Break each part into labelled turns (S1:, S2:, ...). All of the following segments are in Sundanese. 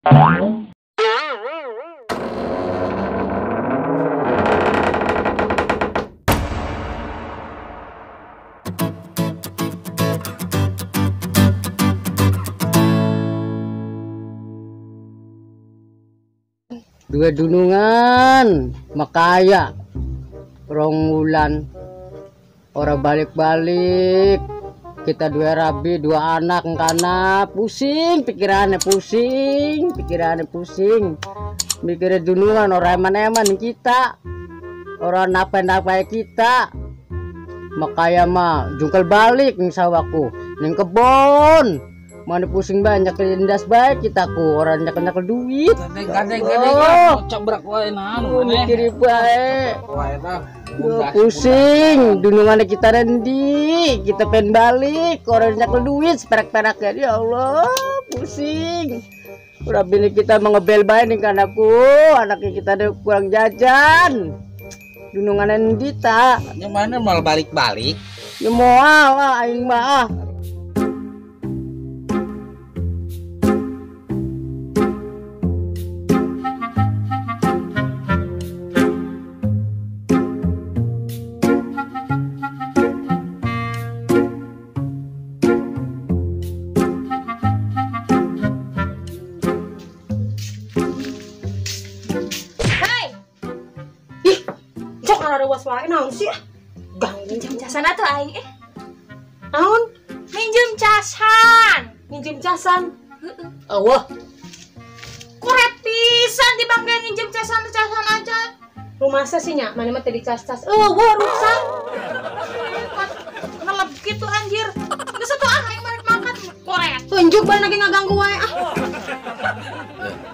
S1: Dua dunungan makaya rong wulan ora balik-balik kita dua rabi dua anak karena pusing pikirannya pusing mikirnya dunungan ora eman-eman kita ora napa-napa kita makaya mah jungkel balik ning sawahku ning kebon. Mana pusing banyak lindas baik kita ku orang nyekel-nyekel duit.
S2: Gandeng cobrak wae naon
S1: mikir bae. Pusing dunungan kita rendi, kita pengen balik orang nyekel duit seperak-perak ya Allah, pusing. Udah bini kita mengebel bae nih kan aku, anaknya kita ada kurang jajan. Dunungan rendi ta.
S2: Nya mana mal balik-balik?
S1: Ya moal lah aing mah.
S3: Wae naon sih? Ganggu.
S4: Minjem casan atuh aing eh.
S3: Naon?
S4: Minjem casan.
S3: Minjem casan.
S4: Heeh.
S3: Eueuh.
S4: Kuret pisan dibangga minjem casan-casan aja.
S3: Rumasa sih nya, mana mah teh dicas-cas. Eueuh rusak.
S4: Ngelep gitu anjir. Geus atuh ah aing mah makan koret.
S3: Tunjuk bae lagi ngaganggu wae ah.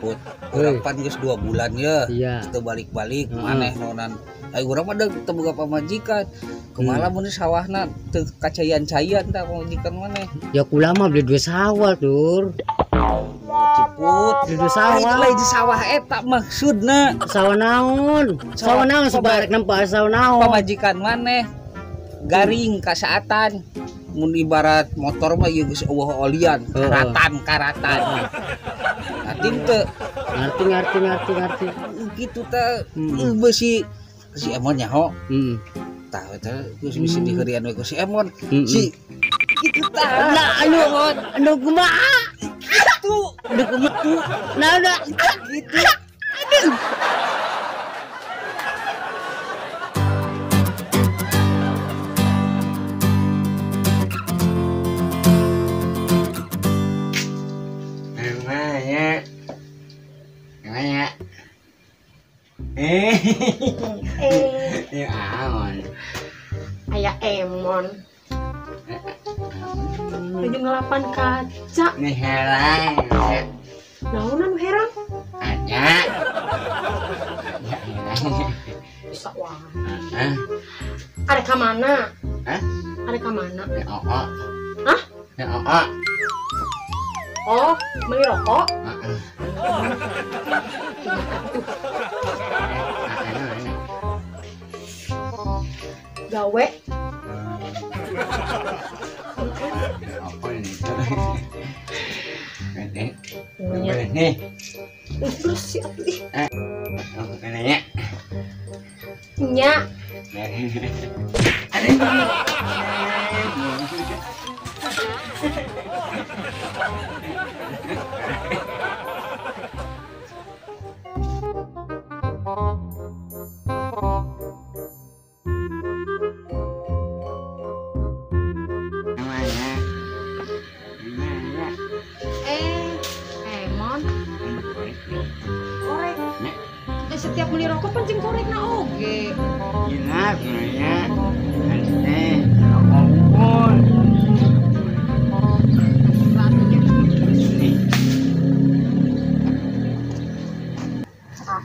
S2: Put, urang pan geus 2 bulan ya.
S1: Iya.
S2: Teu balik-balik maneh nonan. Ai urang mah teu boga pamajikan. Kumaha mun sawahna teu kacayan-cayan tah pamajikan maneh.
S1: Ya kula mah beli dua sawah, Tur.
S2: Ciput,
S1: beli dua sawah.
S2: Lain di sawah eta maksudna.
S1: Sawah naon? Sawah naon sebarek nempa sawah naon?
S2: Pamajikan maneh garing kasaatan. Mun ibarat motor mah ieu geus eueuh olian, karatan-karatan. Ngarti teu?
S1: Ngarti.
S2: Kitu teh beusi si Emon nyaho. Tah eta geus bisi diheurian we ku si Emon. Si kitu tah.
S1: Nah anu kumaha?
S2: Kitu,
S1: anu kumaha? Nah nah
S2: kitu.
S1: Aduh. Ya aon.
S3: Aya Emon. Nuju ngelapan kaca.
S1: Nih herang.
S3: Naon anu herang?
S1: Ada. Ya herang.
S3: Bisa wae. Hah? Arek ka mana?
S1: Hah?
S3: Arek ka mana?
S1: Ya oo.
S3: Hah?
S1: Ya oo.
S3: Oh, beli rokok?
S1: Heeh.
S3: Gawe.
S1: Apa ini? Ini.
S3: Bersih atuh ih.
S1: Ini
S3: nya. Emon. Korek. Setiap beli rokok pancing korek na oge.
S1: Gila, sebenarnya. Rokok pun.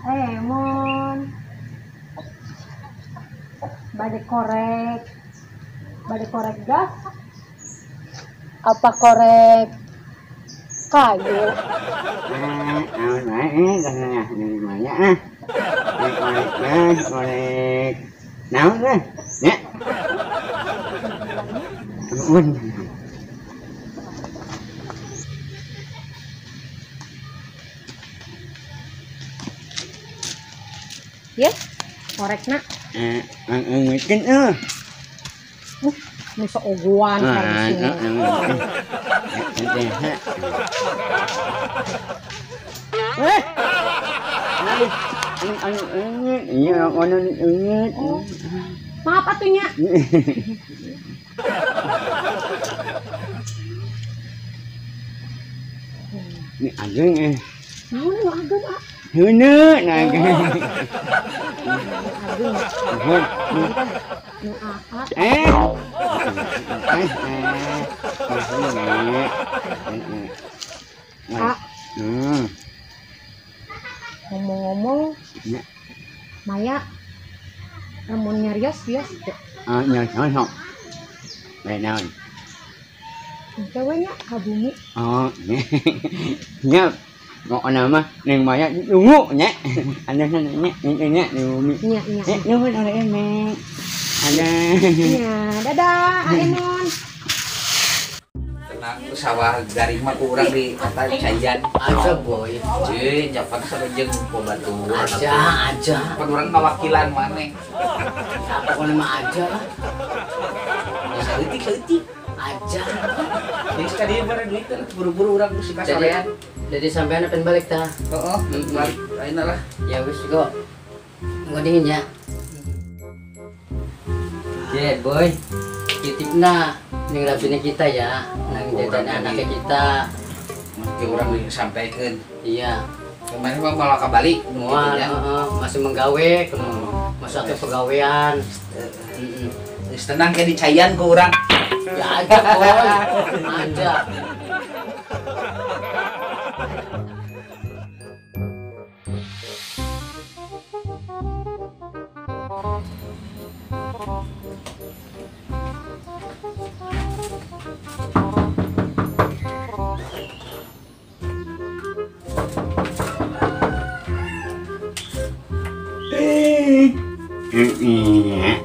S3: Emon. Bade korek. Bade korek gas. Apa korek kayu?
S1: Korek naon teh? Nya.
S3: Ya, korekna.
S1: Mungkin eh.
S3: Musa oguan harusnya. Maaf atunya.
S1: Ini ageng eh.
S3: Naon nu ageng ah?
S1: Heuneu na ageng.
S3: Ageng. Nu aa.
S1: Eh.
S3: Ah. Ngomong-ngomong, Maya, lamun nyarios bios teu?
S1: Ah, nyarios sok. Bae naon?
S3: Engke we nya ka bumi.
S1: Oh, nya. Pokona mah Neng Maya ditunggu nya. Anda nya nya di bumi.
S3: Nya nya.
S1: Nuhun oleh emek. Ada.
S3: Nya, dadah Aemon.
S2: Tenang sawah garing mah ku urang di kata cayan.
S1: Aja boy.
S2: Cuy, japan sareng pembantu.
S1: Aja, aja.
S2: Pan urang ngawakilan maneh.
S1: Pokona mah aja lah.
S2: Ya saeutik saeutik.
S1: Aja.
S2: Jadi sekali bare duit buru-buru urang geus ka sorean.
S1: Jadi sampean akan balik ta?
S2: Heeh, balik. Ayeuna lah.
S1: Ya wis kok. Tunggu dingin ya. Yeah, boy. Titipna ning rabine kita ya, nang jajan anaknya kita.
S2: Mungkin urang disampaikeun.
S1: Iya.
S2: Kemarin mah malah kabalik
S1: gitu ya. Heeh, masih menggawe, masuk ke pegawean.
S2: Heeh. Geus tenang ke dicayan ku urang.
S1: Ya aja, boy. Aja. Iya.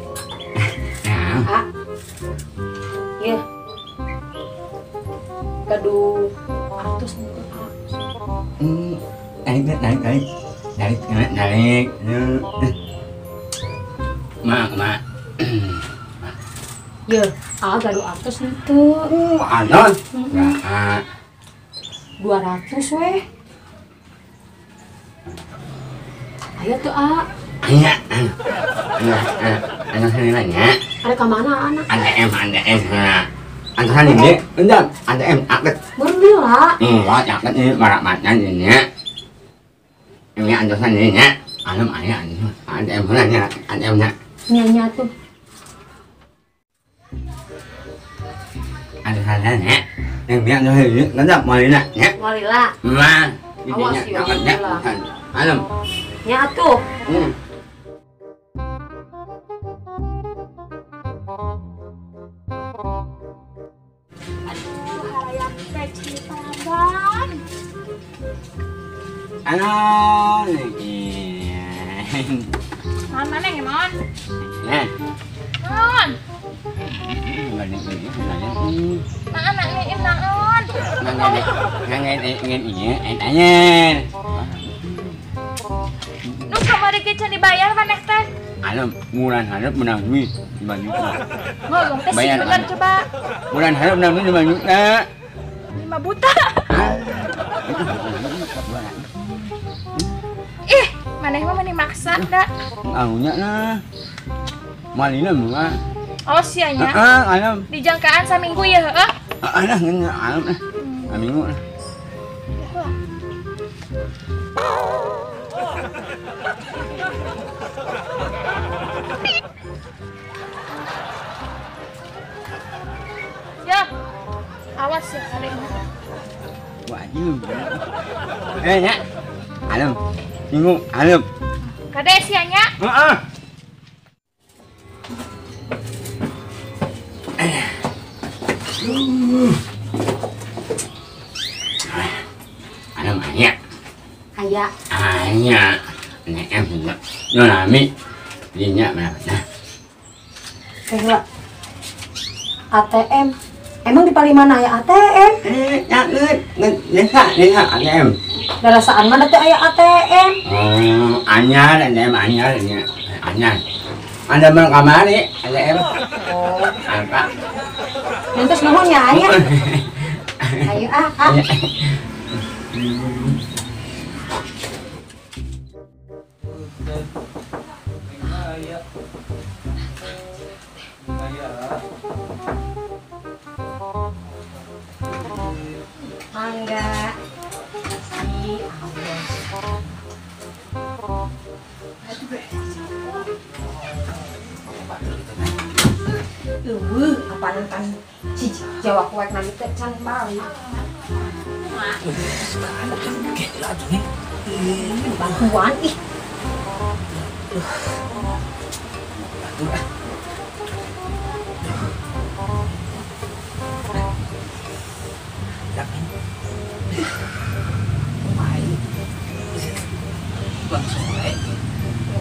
S3: Ah. Iya. Gaduh artus nih ah.
S1: Naik naik naik. Naik naik. Mak, mak.
S3: Ya, ah gaduh artus nih.
S1: Anon. Ya.
S3: 200 weh. Ayo tuh, ah.
S1: Iya. Ayo sini nanya.
S3: Ada ke mana anak?
S1: ATM, ATM. Antaran ini, enggak, ATM aktif.
S3: Beli lah.
S1: Enggak, aktif ini marak-maraknya ini. Ini antaran ini ya. Alam ayah, ATM nya, ATM nya.
S3: Nya tuh.
S1: Antaran ya. Yang biar tuh ini, enggak malina ya.
S3: Malila.
S1: Ma.
S3: Awas ya.
S1: Alam.
S3: Nya tuh.
S1: Halo,
S4: Mon mana yang mon?
S1: Ya.
S4: Mon. Nah, anak ini naon?
S1: Ngan iya, entanya.
S4: Nu kamari ge can dibayar maneh teh?
S1: Alam, bulan harap menang duit 5 juta.
S4: Ngomong teh sih bener coba.
S1: Bulan harap menang duit 5 juta.
S4: 5 buta. Ih, maneh mah meni maksa da.
S1: Anunya nah. Malina mah.
S4: Oh, sianya.
S1: Heeh, alam.
S4: Dijangkaan saminggu ya, heeh.
S1: Heeh lah, alam lah. Saminggu lah.
S4: Ya. Awas ya adeknya.
S1: Wajib. Eh, nya. Alam. Minggu, alam.
S4: Kade sianya?
S1: Heeh. Alam aya.
S3: Aya.
S1: Aya. Nek em no nami. Dinya berapa?
S3: Eh, ATM. Emang di paling mana ya ATM?
S1: Eh, ya, desa, desa ATM.
S3: Darasaan mah teh aya ATM.
S1: Anyar ATM anyar nya. Anyar. Anda mah kamari ATM.
S3: Oh.
S1: Apa?
S3: Entos nuhun nya aya. Ayo ah, ah. Mangga. Kasih Allah. Eueuh, apaan kan si Jawa kuat nanti teh can balik. Bantuan ih.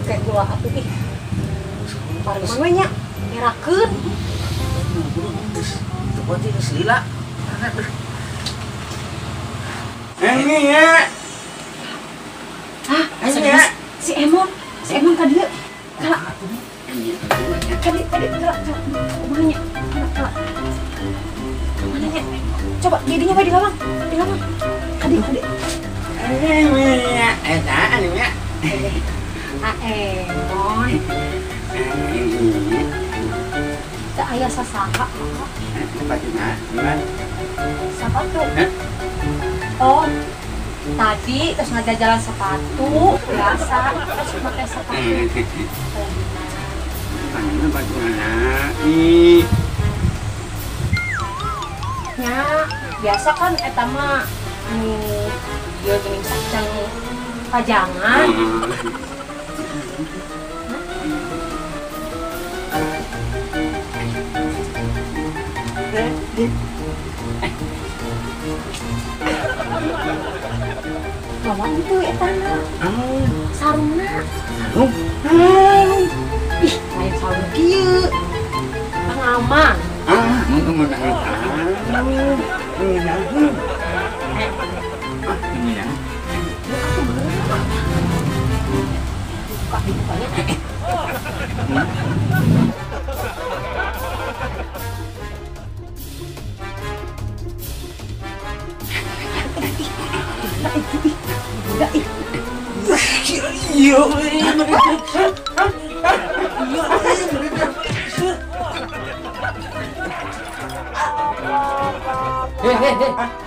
S3: Oke, gula atuh ih. Paling we nya ngerakeun.
S2: Lila.
S1: Ini ya.
S3: Hah, serius? Si Emon ka dieu. Kala. Kadi kala kumaha nya? Kala. Mana nya? Coba didinya we di lawang, di lawang. Kadi.
S1: Ini ya, eta anu nya.
S3: Ah, Emon. Teu aya sasaha.
S1: Sepatunya, gimana?
S3: Sepatu? Oh, tadi terus ngajalan sepatu biasa, terus pakai sepatu.
S1: Mana sepatunya? Ih.
S3: Ya, biasa kan eta mah dia geuning sacang pajangan. Bawa itu etana. Sarungna.
S1: Sarung.
S3: Ih, lain sarung kieu. Pengaman.
S1: Ah, mun mun ah. Ini ya.
S3: Dibuka dibukanya.
S2: Hei, hei, hei.